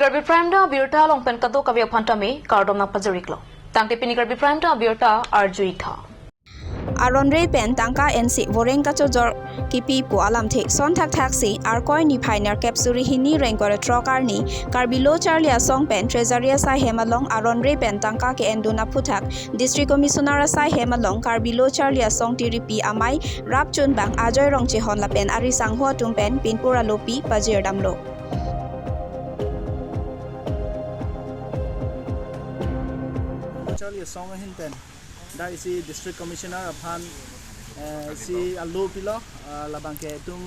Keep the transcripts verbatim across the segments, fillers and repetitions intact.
Karbi Prime Time abirta along pen kadokave aphan tame kardom nangpajir-iklo. Tangte pini Karbi Prime Time abirta arju-ik tha. Aron-re pen tangka ensi voreng kachojor kipi pu alamthe son thakthaksi Arkoi niphai nerkep suri hini ingkoi ra throk arni Karbi Lo Charli Asong pen Treasury asai hem along aron-re pen tangka ke-endun aphuthak District Commissioner asai hem along Karbi Lo Charli Asong tiripi amei rapchunbang Ajoy Rongchehon lapen ari sangho atum pen pinpur alopi pajirdamlo. Charli Asong ahin pen dak isi District Commissioner aphan, eh, isi alo pilo, ah, labang ke itum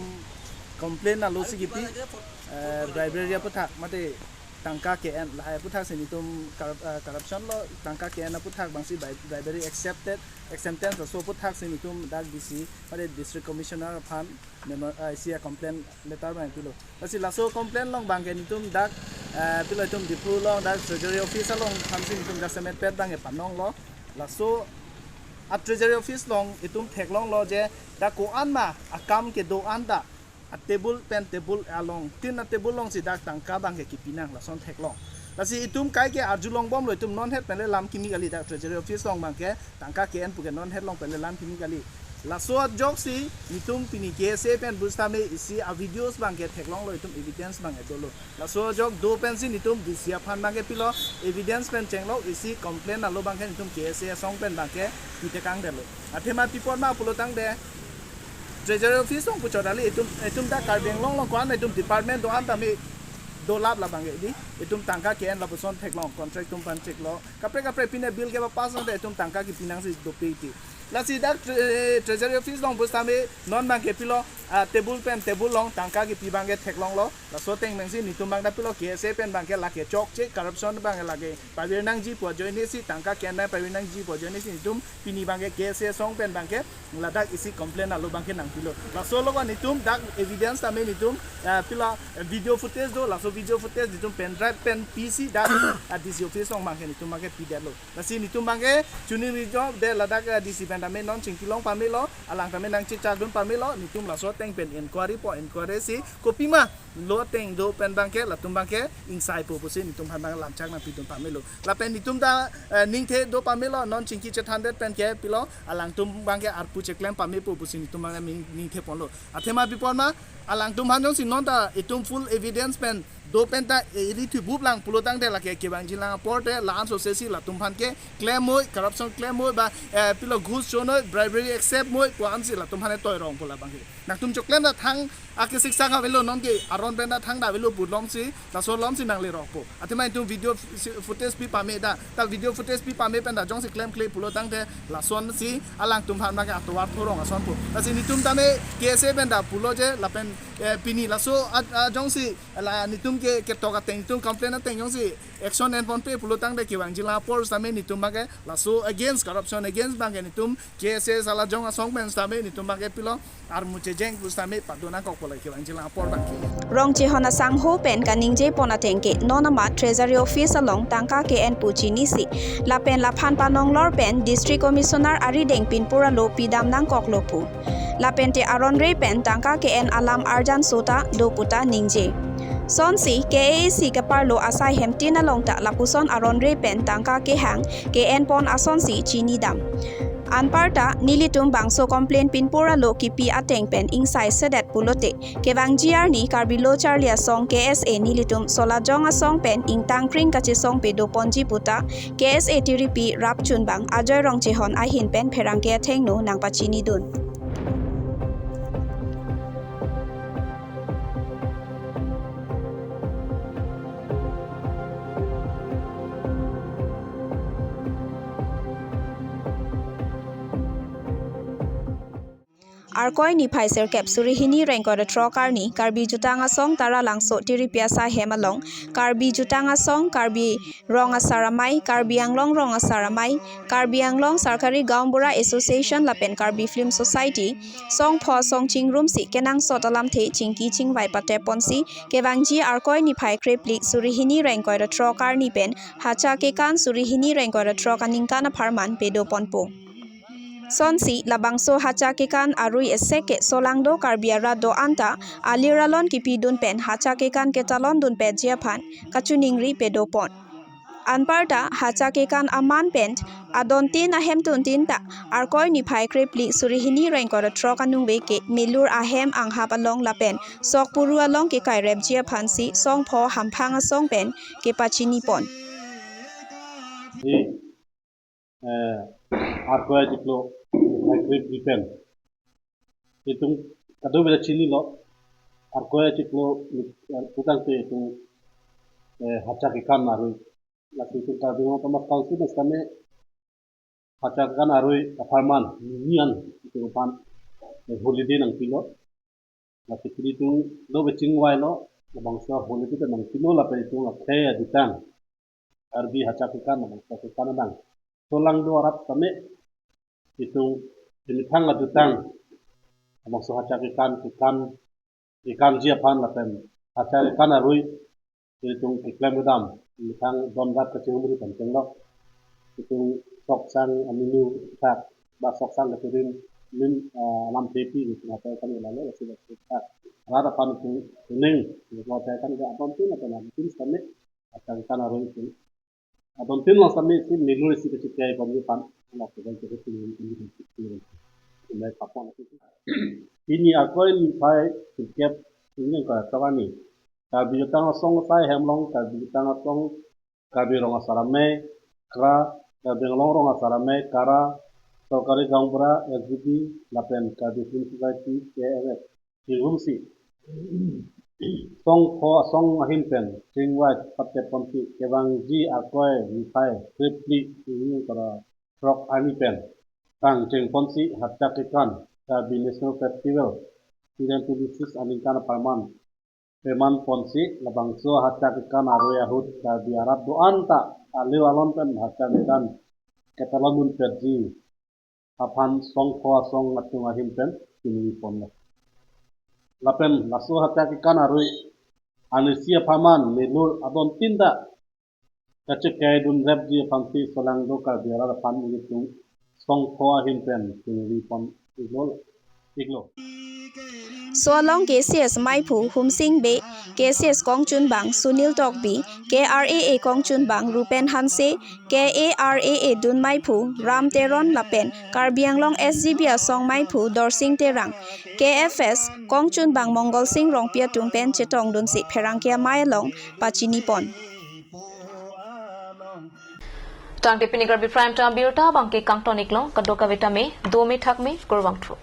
complain alo si kipi, eh, bribery aphuthak mate tangka ke-en lahai aphuthak si nitum corrup-, eh, corruption lo, tangka ke-en aphuthak bangsi bri-, bribery accepted, acceptance laso aphuthak si nitum dak D C mate District Commissioner aphan memo, eh, isi a complain letter bang pilo. Lasi laso complain along bang ke nitum dak, eh, pilo itum Diphu along dak Treasury Office along aphan si nitum jasemet pet bang ke panonglo. Laso a Treasury Office along itum theklonglo je dak ko-an ma akam kedo-an ta a table pen table along tin a table along si dak tangka bang ke kipinang lason theklong. Lasi itum kaike arjulongbomlo, itum non het pen le lam kimi kali, dak Treasury Office along bang ke tangka ke-en pu ke non het along pen le lam kimi kali. Laso ajoksi nitum pini K S A pen pusitame isi a videos bang ke theklonglo, itum evidence bang ke dolo. Laso ajok do pensi nitum D C aphan bang ke pilo, evidence pen chenglo, isi complain alo bang ke nitum K S A asong pen bang ke pitekangdetlo. Athema pi apot ma pulo tangte Treasury Office along puchot kali, itum, itum dak Karbi Anglong along ko-an itum department do-an tame dolap labang ke di, itum tangka ke-en lapuson theklong, contract atum aphan cheklo, kaprek kaprek pine bill kepapass tangte itum tangka kipinang si dopik ti. Lasi dak tre-, Treasury Office along pusitame non bang ke pilo, ah, table pen table along tangka kipi bang ke theklonglo. Laso ateng pensi nitum bang dak pilo K S A pen bang ke lake chokche, corruption bang ke lake pavir nangji pu ajoine si, tangka ke-en nang pavir nangji pu ajoine si nitum pini bang ke K S A asong pen bang ke ladak isi complain alo bang ke nangpilo. Laso aloka nitum dak evidence tame nitum, ah, pilo, eh, video footage do, laso video footage nitum pen drive pen pisi dak, ah, D C Office along bang ke nitum bang ke pidetlo. Lasi nitum bang ke chuni rijok de ladak, eh, D C pen tame non chingkilong pamelo, alang tame nangchechakdun pamelo, nitum laso ateng pen inquiry po, inquiry si kopima lo ateng do pen bang ke latum bang ke ingsai po pusi nitum aphan bang lamchak nangpidun pamelo. Lapen nitum ta, eh, ningthe do pamelo, non chingki chethandet pen ke pilo, alangtum bang ke arpu cheklem pamepo pusi nitum bang ke ning-, ningthe ponlo. Athema pi apot ma, alangtum aphan jongsi non ta itum full evidence pen do pen ta, eh, eri thubup lang pulo tangte lake kevangji lang apor te la-an sose si latum aphan ke claim moi, corruption claim moi ba, eh, pilo ghus cho noi, bribery accept moi pu-an si latum aphan toi rong pu labang ke. Nangtum choklem ta thang ake siksa ka avelo, non ke aron pen ta thang ta avelo pu alom si, laso alom si nanglerokpo. Athema itum video f-, si-, footage pi pame ta, ta video footage pi pame pen ta jongsi klemkle pulo tangte lason si alangtum aphan bang ke atovar thorong ason po. Lasi nitum tame K S A pen ta pulo je lapen, eh, pini laso a, a jongsi la nitum ke, ketok ateng, nitum complain ateng jongsi action enponpe pulo tangte kevangji lang apor tame nitum bang ke laso against, corruption against bang ke nitum K S A Salajong asong pen tame nitum bang ke pilo armu chejeng pusitame padonangkokpo lake kevangji lang apor bang ke. Rongchehon asangho pen kaningje pon ateng ke non amat Treasury Office along tangka ke-en pu chinisi lapen laphan panonglor pen District Commissioner arideng pinpur alo pidam nangkoklo pu. Lapen te aron-re pen tangka ke-en alam arjan sota do puta ningje. Sonsi K A A C keparlo asai hem tin along ta lapuson aron-re pen tangka kehang ke-en pon asonsi chinidam. Anparta nelitum bangso complain pinpur alo kipi ateng pen ingsai sedet pulote kevangji arni Karbi Lo Charli Asong K S A nelitum Solajong asong pen ingtangkring kachesong pedoponji puta K S A tiripi rapchunbang Ajoy Rongchehon ahin pen pherangke athengno nangpachinidun. Arkoi niphai sirkep suri hini ingkoi ra throk arni Karbi Jutang Asong Taralangso tiripi asai hem along Karbi Jutang Asong, Karbi Rong Asar Amei, Karbi Anglong Rong Asar Amei, Karbi Anglong Sarkari Gaonbura Association lapen Karbi Film Society song pho song chingrumsi kenangsot alamthe chingki chingvai pateponsi kevangji Arkoi niphai krephli suri hini ingkoi ra throk arni pen hacha kekan suri hini ingkoi ra throk aningkan apharman pedoponpo. Sonsi labangso hacha kekan arui esek ke solangdo Karbi arat do-an ta alir alon kipidun pen hacha kekan ketalon dunpetji aphan kachiningri pedopon. Anparta hacha kekan aman pen adontin ahemtuntin ta Arkoi niphai krephli suri hini ra ingkoi ra throk aningve ke Melur ahem anghap along lapen sokpuru along kekairepji aphansi songpho hamphang asong pen kepachinipon. Di eh, Arkoi achiklo niphai krephli pen itum kadokave ta chinilo. Arkoi achiklo ni- eh, putangte itum eh, hacha kekan arui. Lasi itum Karbi Anglong Autonomous Council sitame hacha kekan arui apharman nini an itum aphan eh, holiday nangpilo. Lasi pini itum do kechingvailo, labangso holiday ta nangpilo lapen itum akhei adutang Karbi hacha kekan labangso kekan adang solangdo arat tame itum imethang adutang labangso hacha kekan kekan kekanji aphan lapen hacha kekan arui itum keklem kedam imethang don rat kachingri pen chenglok itum soksang aminu thak ba soksang kachirim lim ah, alam tepi itum hacha kekan lalo lasi thak rat aphan itum kuning itum hacha kekan ke adontin apen adontin sitame hacha kekan arui itum adontin lang sitame si Melur isi kachikai pon ipan la kekan ke itum itum itum itum papon itum. Pini Arkoi niphai sirkep itum ka tokani Karbi Jutang Asong sai hem along Karbi Jutang Asong Karbi Rong Asar Amei, KRA, Karbi Anglong Rong Asar Amei, KARA, Sorkari Gaonbura, S G B, lapen Karbi Film Society, K R S, hirumsi songpho asong ahin pen chingvai patep ponsi kevangji Arkoi niphai krephli ingkoi ra throk arni pen tangcheng ponsi hacha kekan Karbi National Festival two thousand twenty-six aningkan apharman peman ponsi labangso hacha kekan arui ahut Karbi arat do-an ta alir alon pen hacha kekan ketalon dunpetji aphan songpho asong atum ahin pen chiningri ponlo. Lapen laso hacha kekan arui arnisi apharman Melur adontin ta kachikai dunrepji aphansi solangdo Karbi arat aphan itum songpho ahin pen chiningri pon iklo iklo. So along K C S maiphu Humsing Bey, K C S kongchunbang Sunil Tokbi, K R A A kongchunbang Rupen Hanse, K A R A A dun maiphu Ram Teron lapen Karbi Anglong S G B asong maiphu Dorsing Terang, K F S kongchunbang Mongol Sing Rongpi atum pen chetongdunsi pherangke amei along pachinipon. Tangte pini Karbi Prime Time abirta abangke kangton iklo, kadokave tame dome thakme, kurvangthu.